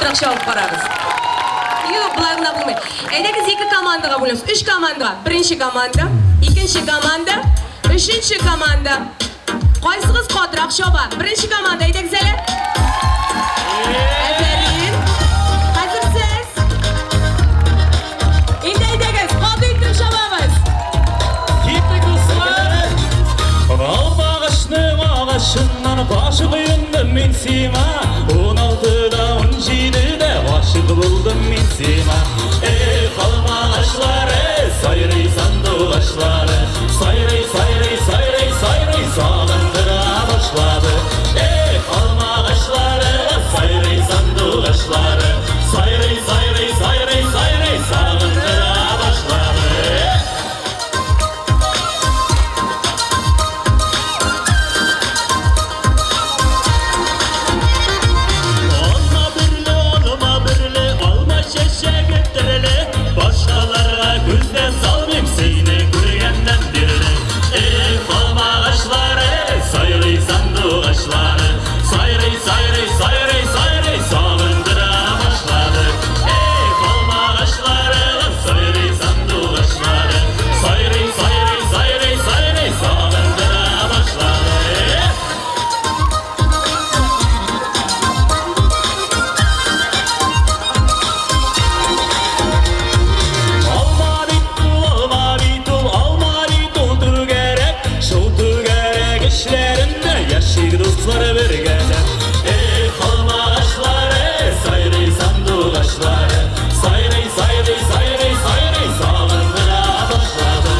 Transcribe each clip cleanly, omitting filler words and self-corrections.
катырак чабып карагыз. Юк, болай гына булмый. Әйдәгез ике командага бүләбез. Өч командага. Беренче команда, икенче команда, өченче команда. Кайсыгыз катырак чаба? Беренче команда, әйдәгез әле. Афәрин. Хәзер сез. Инде әйдәгез, каты итеп чабабыз. Киттек, дуслар! Алма агачның агачыннан гашык юндым мин сиңа. 16-да, 17-дә гашык булдым мин сиңа. Эх, алма агачлары, сайрый сандугачлары, сайрый, сайрый, сайрый, сайрый, сагындыра башлады. Эх, алма агачлары, сайрый сандугачлары, сайрый, сайрый, сайрый, сайрый, сагындыра башлады. Алма берле, алма берле, алма чәчәге терле, башкаларга күз дә салмыйм сине күргәннән бирле. Эх, алма агачлары, сайрый сандугачлары, сайрый, сайрый, сайрый, сайрый, сагындыра башлады. Эх, алма агачлары, сайрый сандугачлары, сайрый, сайрый, сайрый, сайрый, сагындыра башлады. Алма бит ул, алма бит ул, алма бит ул түгәрәк, шул түгәрәк эчләрендә яшик дуслар бергәләп. Эх, алма агачлары, сайрый сандугачлары, сайрый, сайрый, сайрый, сайрый, сагындыра башлады.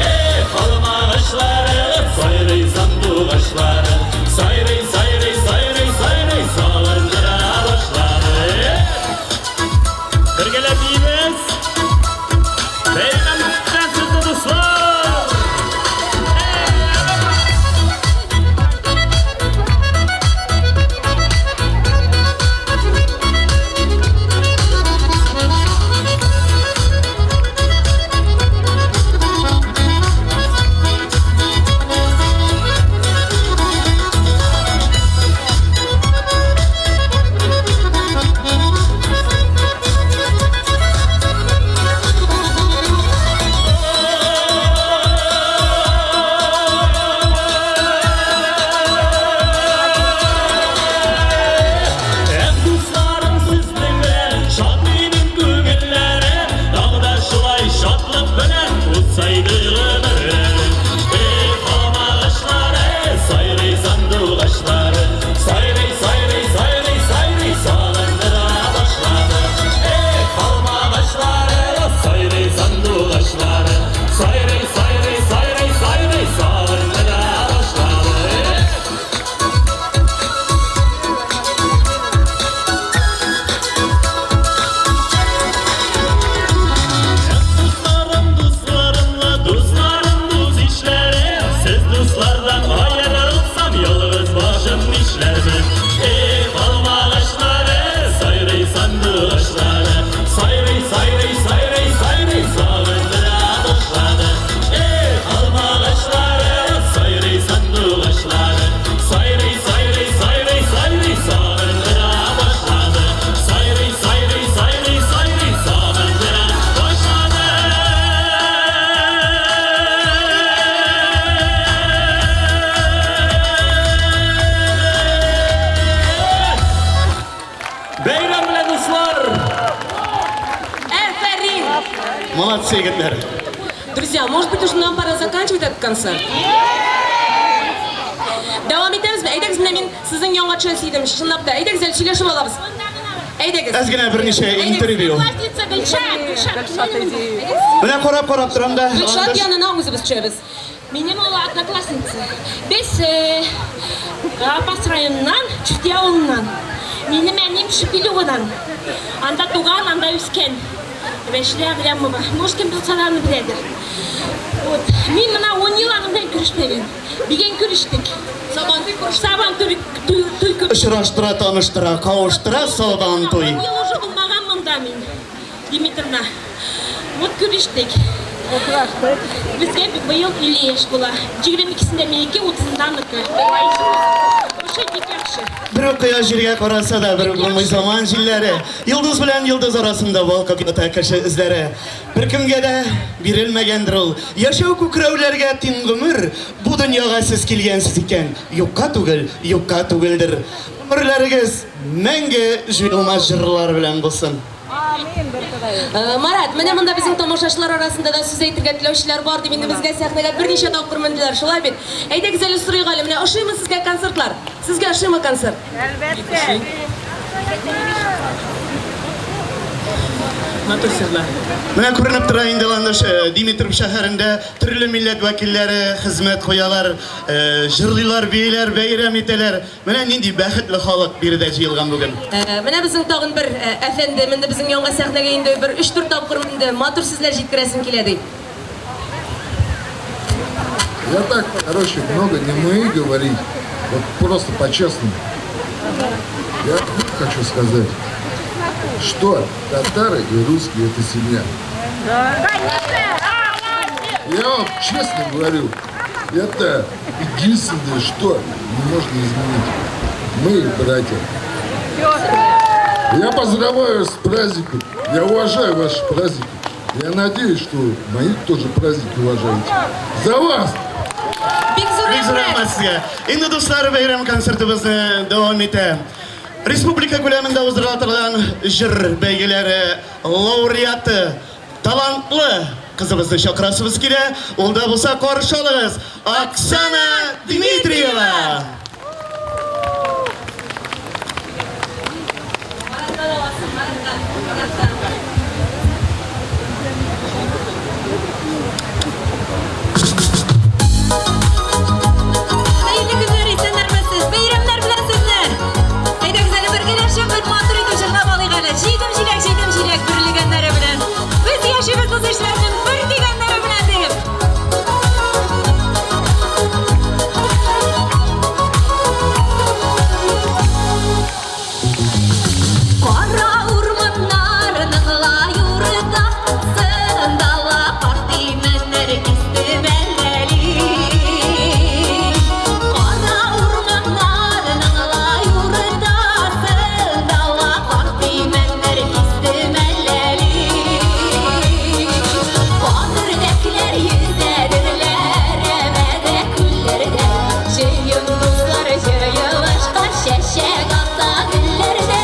Эх, алма агачлары, сайрый сандугачлары, сайрый, сайрый, сайрый, сайрый, сагындыра башлады. Бергәләп биибез. Бәйрәм белән сезне, дуслар! Эх, дусларым, сезнең белән шат минем күңелләрем, тагы да шулай шатлык белән узсайды гомерләрем. Эх, алмагачлары, сайрый сандугачлары, сайрый, сайрый, сайрый, сайрый, сагындыра башлады. Эх, алмагачлары, сайрый сандугачлары, сайрый, сайрый, сайрый, сайрый, сагындыра башлады. Дусларым, дусларымла, дусларым, дус ишләрем, сез дуслардан аерылсам, ялгыз башым нишләрмен? Эх, алмагачлары, сайрый сандугачлары, сайрый, сайрый, сайрый, сайрый, сагындыра башлады. Эх, алмагачлары, сайрый сандугачлары, сайрый, сайрый, сайрый, сайрый, сагындыра башлады. Сайрый, сайрый, сайрый, сайрый, сагындыра башлады. Бәйрәм белән, дуслар! Афәрин! Молодцы, егетләр. Друзья, может быть, уже нам пора заканчивать этот концерт? Дәвам итәбезме? Әйдәгез, менә мин сезнең янга төшәсе идем, чынлап та. Әйдәгез әле сөйләшеп алабыз. Әйдәгез. Әз генә берничә интервью. Одноклассница Гөлшат, Гөлшат, Менә карап-карап торам да. Гөлшат Ландыш. янына үзебез төшәбез. Минем ул одноклассница. Без Апас районыннан, Чүти авылыннан. Минем әнием Шипилевадан. Анда туган, анда үскән. Рәшидә Әгъләмова. Может, кем булса да аны беләдер. Вот. Мин менә 10 ел аның белән күрешмәгән. Бүген күрештек. Сабантуй күреште. Сабантуй туй, туй күрештек. Очраштыра, таныштыра, кавыштыра Сабантуй. 10 ел уже булмаган монда мин. Димитровна. Вот күрештек. Безгә быел 50 яшь була. 22-сендә минеке, 30-ында аныкы. Ошый, бик яхшы. Бер үк кояш җиргә караса да, бер үк булмый заман җилләре. Йолдыз белән йолдыз арасында балкып ята кеше эзләре. Беркемгә дә бирелмәгәндер ул. Яшәү күкрәүләргә тиң гомер. Бу дөньяга сез килгәнсез икән, юкка түгел, юкка түгелдер. Гомерләрегез мәңге җуелмас җырлар белән булсын. Марат, менә монда безнең тамашачылар арасында да сүз әйтергә теләүчеләр бар дип инде безгә сәхнәгә берничә тапкыр менделәр, шулай бит? Әйдәгез әле сорыйк әле, менә ошыймы сезгә концертлар? Сезгә ошыймы концерт? Әлбәттә. Матур җырлар. Менә күренеп тора инде, Ландыш, Димитров шәһәрендә төрле милләт вәкилләре хезмәт куялар, җырлыйлар, бииләр, бәйрәм итәләр. Менә нинди бәхетле халык биредә җыелган бүген. Менә безнең тагын бер әфәнде менде безнең янга сәхнәгә инде бер өч-дүрт тапкыр менде. Матур сүзләр җиткерәсем килә, ди. Я так, короче, много не мы говорить, вот просто по-честному. Я хочу сказать, что татары и русские это семья. Я вам честно говорю, это единственное, что не можно изменить. Мы братья. Я поздравляю с праздником. Я уважаю ваши праздники. Я надеюсь, что мои тоже праздники уважаете. За вас! Бик зур Бик зур рәхмәт. рәхмәт сезгә. Инде, дуслар, бәйрәм концертыбызны дәвам итә. Республика күләмендә уздырыла торган җыр бәйгеләре лауреаты, талантлы кызыбызны чакырасыбыз килә. Ул да булса каршы алыгыз, Оксана Дмитриева! Мараттан аласың, Мараттан, Мараттан. Хәерле көннәр, исәннәрмесез? Бәйрәмнәр белән сезне! Әйдәгез әле бергәләшеп бер матур итеп җырлап алыйк әле. Җыйдым җиләк, җыйдым җиләк бөрлегәннәре белән. Без яшибез дус ишләрнең бер дигәннәре белән дип. Кара урманнарның лай уртасында ла карт имәннәр кистем әлләли. Кара урманнарның лай уртасында ла карт имәннәр кистем әлләли. Кадердәкләр йөзәдерләр әмәдә күлләрдә. Җыен дуслар җыелышка чәчәк ата гөлләрдә.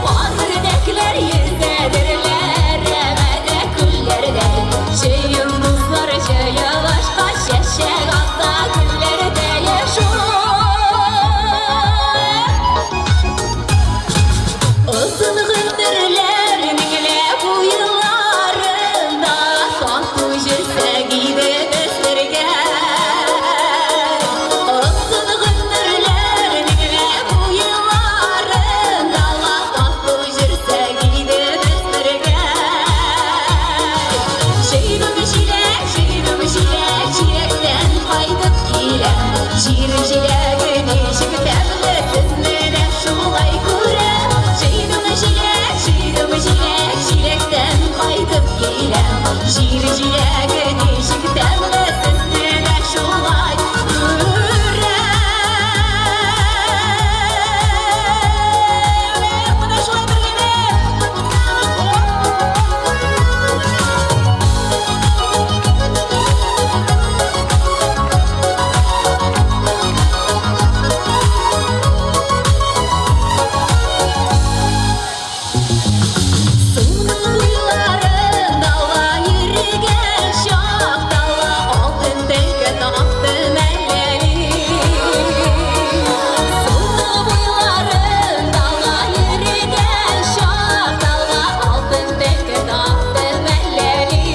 Кадердәкләр йөзәдерләр әмәдә күлләрдә. Җыен дуслар җыелышка чәчәк ата гөлләрдә. Яшәү. Озын гомерләрнең лә буйларында тату йөрсәк иде без бергә. Озын гомерләрнең лә буйларында тату йөрсәк иде без бергә. Җыйдым җиләк, җыйдым җиләк, җиләктән кайтып киләм. Җир җиләге ничек тәмле, сезне дә шулай күрәм. Җыйдым җиләк, җыйдым җиләк, җиләктән кайтып киләм. Җир җиләге ничек тәмле, сезне дә шулай күрәм. Менә шулай бергәләп. Суның буйларында ла йөргән чакта ла алтын тәңкә таптым әлләли. Суның буйларында ла йөргән чакта ла алтын тәңкә таптым әлләли.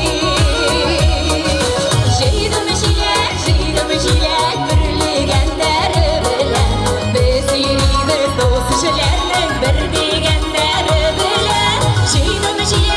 Җыйдым җиләк, җыйдым җиләк, бөрлегәннәре белән. Без йөрибез дус кешеләрнең бер дигәннәре белән. Җыйдым җиләк.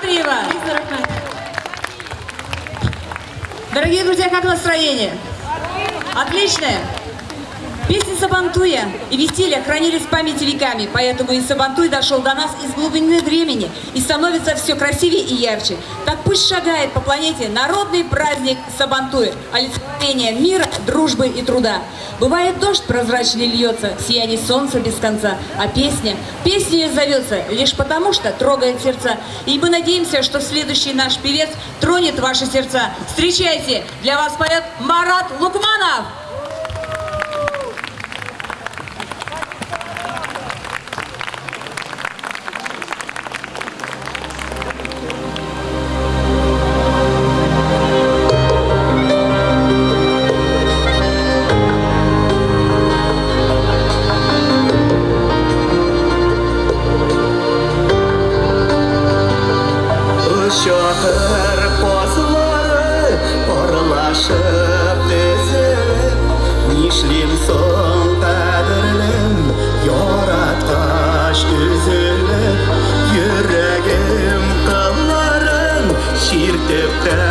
Садриева. Дорогие друзья, как настроение? Отличное! Песни Сабантуя и веселья хранились в памяти веками, поэтому и Сабантуй дошел до нас из глубины времени и становится все красивее и ярче. Так пусть шагает по планете народный праздник Сабантуй, олицетворение мира, дружбы и труда. Бывает, дождь прозрачный льется, в сиянии солнца без конца, а песня, песня зовется лишь потому, что трогает сердца. И мы надеемся, что следующий наш певец тронет ваши сердца. Встречайте, для вас поет Марат Лукманов! Чатыр казлары парлашып тезелеп, Нишлим соң, кадерлем, яраткач өзелеп, Йөрәгем кылларын чиртеп тә